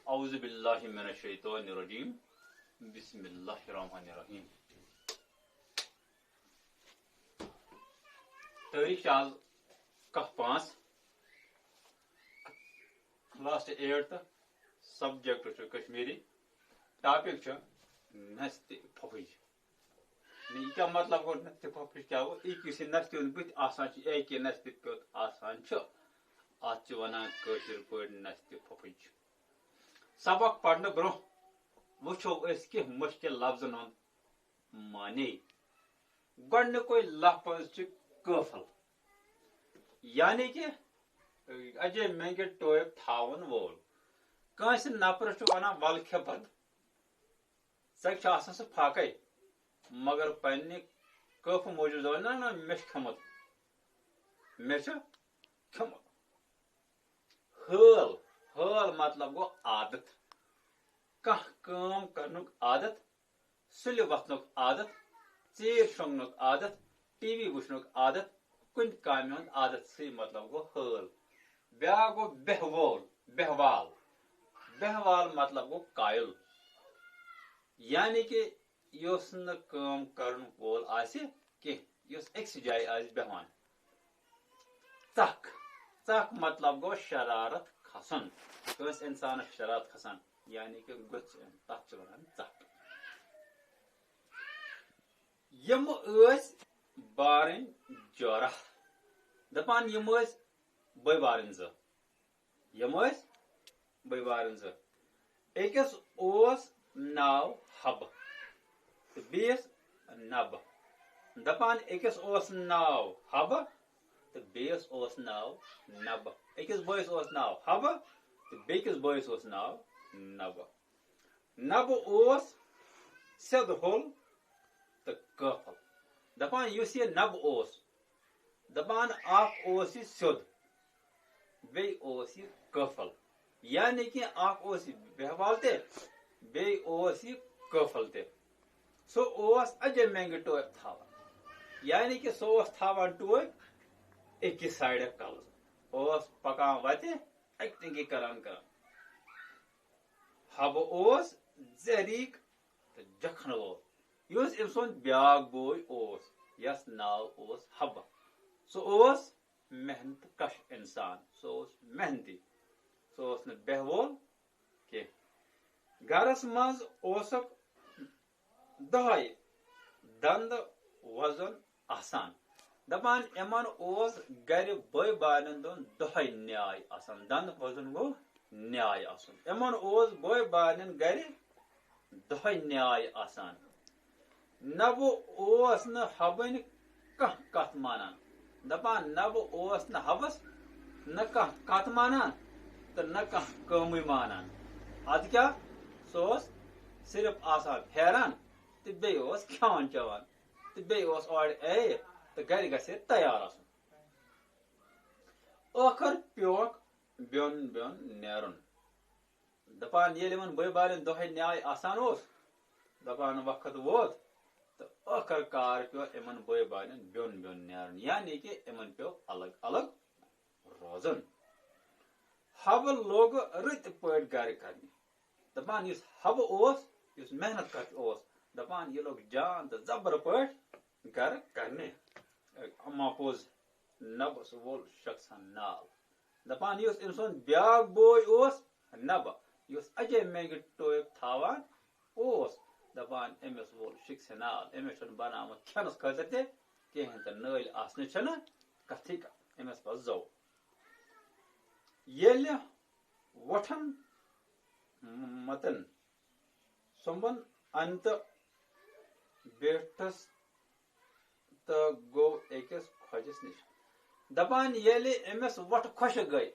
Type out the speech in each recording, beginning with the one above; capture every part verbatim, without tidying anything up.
اعوذ باللہ من الشیطان الرجیم۔ بسم اللہ الرحمن الرحیم۔ تٲریٖخ چھِ آز کاہ پانٛژھ، class چھِ eighth، subject چھُ کشمیری، topic چھُ نستہِ پھۄپھٕج۔ یہِ کیٛاہ مطلب گوٚو، نستہِ پھۄپھٕج کیٛاہ گوٚو؟ یہِ کہِ یُس یہِ نستہِ ہُنٛد بُتھ آسان چھُ، یہِ کہِ نستہِ پیوٚت آسان چھُ، اَتھ چھِ وَنان کٲشِر پٲٹھۍ نستہِ پھۄپھٕج۔ سبق پرنہٕ برٛونٛہہ وٕچھو أسۍ کینٛہہ مُشکِل لفظن ہُنٛد معنی۔ گۄڈٕنیُکُے لفظ چھُ قٲفل، یعنی کہِ اجے مینگہِ ٹوپۍ تھاوَن وول۔ کٲنٛسہِ نفرَس چھُ وَنان، "وَلہٕ کھےٚ بَتہٕ۔" سۄ چھِ آسان سُہ فاقے، مگر پننہِ قٲفہٕ موٗجوٗب دَپان، "نہ، نہ، مےٚ چھُ کھیوٚمُت، مےٚ چھُ کھیوٚمُت۔" حٲل، حٲل مطلب گوٚو عادت، کانٛہہ کٲم کرنُک عادت، سُلہِ وۄتھنُک عادت، ژیٖرۍ شۄنٛگنُک عادت، ٹی وی وٕچھنُک عادت، کُنہِ کامہِ ہُنٛد عادت، سُے مطلب گوٚو حٲل۔ بیٛاکھ گوٚو بیہہ وول، بیہہ وال۔ بیہہ وال مطلب گوٚو قٲیِل، یعنی کہِ یُس نہٕ کٲم کرن وول آسہِ کینٛہہ، یُس أکسٕے جایہِ آسہِ بیہوان۔ ژکھ، ژکھ مطلب گوٚو شرارت کھسُن، کٲنٛسہِ انسانس شرارت کھسان، یعنی کہِ غصہٕ یُن، تتھ چھِ ونان ژکھ۔ یِم ٲسۍ بارٕنۍ جورہ، دپان یِم ٲسۍ بٲے بارٕنۍ زٕ۔ یِم ٲسۍ بٲے بارٕنۍ زٕ۔ أکِس اوس ناو حبہٕ تہٕ بیٚیِس نبہٕ۔ دَپان أکِس اوس ناو حبہٕ تہٕ بیٚیِس اوس ناو نبہٕ۔ أکِس بٲیِس اوس ناو حبہٕ تہٕ بیٚکِس بٲیِس اوس ناو نبہٕ۔ نبہٕ اوس سیوٚد ہوٚل تہٕ قٲفل۔ دَپان یُس یہِ نبہٕ اوس، دَپان اکھ اوس یہِ سیوٚد، بیٚیہِ اوس یہِ قٲفل۔ یعنی کہِ اکھ اوس یہِ بیہہ وال تہِ، بیٚیہِ اوس یہِ قٲفل تہِ۔ سُہ اوس اجے مینگہِ ٹوپۍ تھاوان، یعنی کہِ سُہ اوس تھاوان ٹوپۍ أکِس سایڈٕ کلس، اوس پکان وتہِ اکہِ ٹنگہِ کران کران۔ حبہٕ اوس زہریٖک تہٕ جکھن وول۔ یُس أمۍ سُنٛد بیٛاکھ بوے اوس، یَس ناو اوس حبہٕ، سُہ اوس محنت کش انسان، سُہ اوس محنتی، سُہ اوس نہٕ بیہہ وول کینٛہہ۔ گرس منٛز اوسُکھ دۄہے دندٕ وۄزُن آسان۔ دَپان یِمن اوس گرِ بٲے بارنٮ۪ن دۄن دۄہے نیاے آسان۔ دندٕ وۄزُن گوٚو نیاے آسُن۔ یِمن اوس بٲے بارنٮ۪ن گرِ دۄہے نیاے آسان۔ نبہٕ اوس نہٕ حبٕنۍ کانٛہہ کتھ مانان۔ دَپان نبہٕ اوس نہٕ حبس نہ کانٛہہ کتھ مانان تہٕ نہ کانٛہہ کٲمٕے مانان۔ ادٕ کیٛاہ، سُہ اوس صرف آسان پھیران تہٕ بیٚیہِ اوس کھٮ۪وان چٮ۪وان تہٕ بیٚیہِ اوس اورٕ اے تہٕ گرِ گژھِ ہے تیار آسُن۔ ٲخٕر پیوکھ بیوٚن بیوٚن نیرُن۔ دَپان ییٚلہِ یِمن بٲے بارٮ۪ن دۄہے نیاے آسان اوس، دَپان وقت ووت تہٕ ٲخٕر کار پیوٚو یِمن بٲے بارٮ۪ن بیوٚن بیوٚن نیرُن، یعنی کہِ یِمن پیوٚو الگ الگ روزُن۔ حبہٕ لوٚگ رٕتۍ پٲٹھۍ گرٕ کرنہِ۔ دَپان یُس حبہٕ اوس، یُس محنت کش اوس، دَپان یہِ لوٚگ جان تہٕ زبر پٲٹھۍ گرٕ کرنہِ۔ اما پوٚز، نبس وول شخصن نال۔ دَپان یُس أمۍ سُنٛد بیٛاکھ بوے اوس نبہٕ، یُس اجے مینگہِ ٹوپۍ تھاوان اوس، دَپان أمِس وول شخص نال، أمِس چھُنہٕ بناوان کھٮ۪نس خٲطرٕ تہِ کِہیٖنۍ تہٕ نٲلۍ آسنٕچ چھَنہٕ کتھٕے کتھ، أمِس پَزِ زو۔ ییٚلہِ وۄٹھن متن سۄمبن انتہٕ بیٹھس تہٕ گوٚو أکِس خۄجس نِش۔ دَپان ییٚلہِ أمِس وۄٹھ خۄشک گٔے،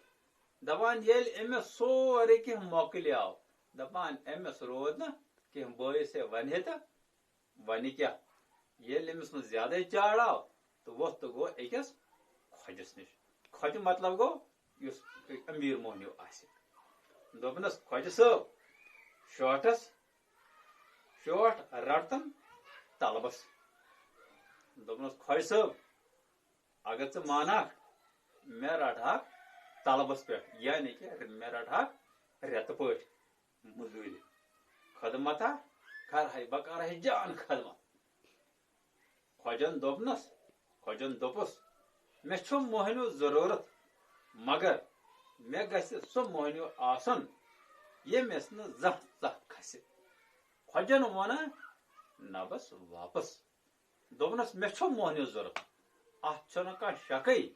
دَپان ییٚلہِ أمِس سورُے کینٛہہ مۄکلیو، دَپان أمِس روٗد نہٕ کینٛہہ، بٲیِس ہے وَنہِ ہے تہٕ وَنہِ کیٛاہ؟ ییٚلہِ أمِس وۄنۍ زیادَے چاڑ آو تہٕ ووٚتھ تہٕ گوٚو أکِس خۄجس نِش۔ خۄجہِ مطلب گوٚو یُس أمیٖر مۄہنیو آسہِ۔ دوٚپنَس، "خۄجہِ صٲب، شوٹھس، شوٹھ رَٹتَن طلبس۔" دوٚپنَس، "خۄجہِ صٲب، اگر ژٕ مانکھ، مےٚ رَٹہٕ ہاکھ طلبس پٮ۪ٹھ، یعنی کہِ مےٚ رَٹہٕ ہاکھ رٮ۪تہٕ پٲٹھۍ۔" مٔزوٗرِ خدمتہ کرہے، بہٕ کرہے جان خدمت۔ خۄجن دوٚپنس، خۄجن دوٚپُس، مےٚ چھُ موہنیو ضروٗرت، مگر مےٚ گژھِ سُہ موہنیو آسُن، ییٚمِس نہٕ زانٛہہ ژکھ کھسہِ۔ خۄجن ووٚن نبس واپس، دوٚپنس، مےٚ چھُ موہنیو ضروٗرت، اتھ چھُنہٕ کانٛہہ شکٕے،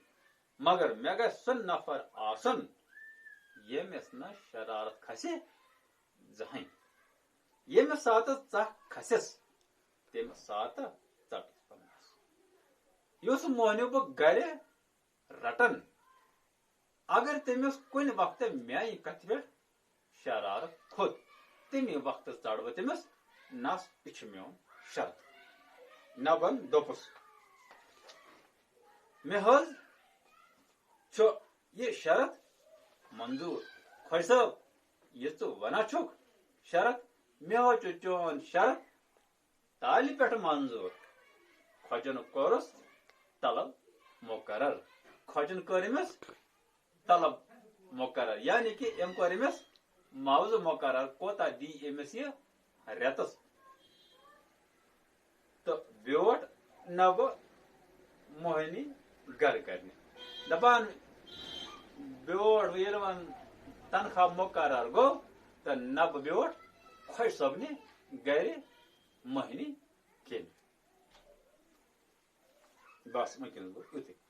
مگر مےٚ گژھِ سُہ نفر آسُن، ییٚمِس نہٕ شرارت کھسہِ زٕہٕنۍ۔ ییٚمہِ ساتہٕ ژکھ کھسٮ۪س، تَمہِ ساتہٕ ژٹس پننس۔ یُس موہنیو بہٕ گرِ رٹن، اگر تٔمِس کُنہِ وقتہٕ میانہِ کتھِ پٮ۪ٹھ شرارت کھوٚت، تَمی وقتہٕ ژٹہٕ بہٕ تٔمِس نس۔ یہِ چھُ میون شرط۔ نبن دوٚپُس، مےٚ حظ چھُ یہِ شرط منظوٗر۔ خۄجہِ صٲب، یہِ ژٕ ونان چھُکھ شرط، مےٚ حظ چھُ چون شرط تالہِ پٮ۪ٹھ منظوٗر۔ خۄجن کوٚرُس طلب مقرر۔ خۄجن کٔر أمِس طلب مقرر، یعنی کہِ أمۍ کوٚر أمِس معاوضہٕ مقرر، کوتاہ دی أمِس یہِ رٮ۪تس۔ تہٕ بیوٗٹھ نبہٕ موہنی گرٕ کرنہِ۔ دپان، بیوٗٹھ ییٚلہِ وۄنۍ تنخواہ مقرر گوٚو، تہٕ نبہٕ بیوٗٹھ خۄجہِ صٲبنہِ گرِ موہنی کِنۍ۔ بس، وٕنکیٚنس گوٚو یُتُے۔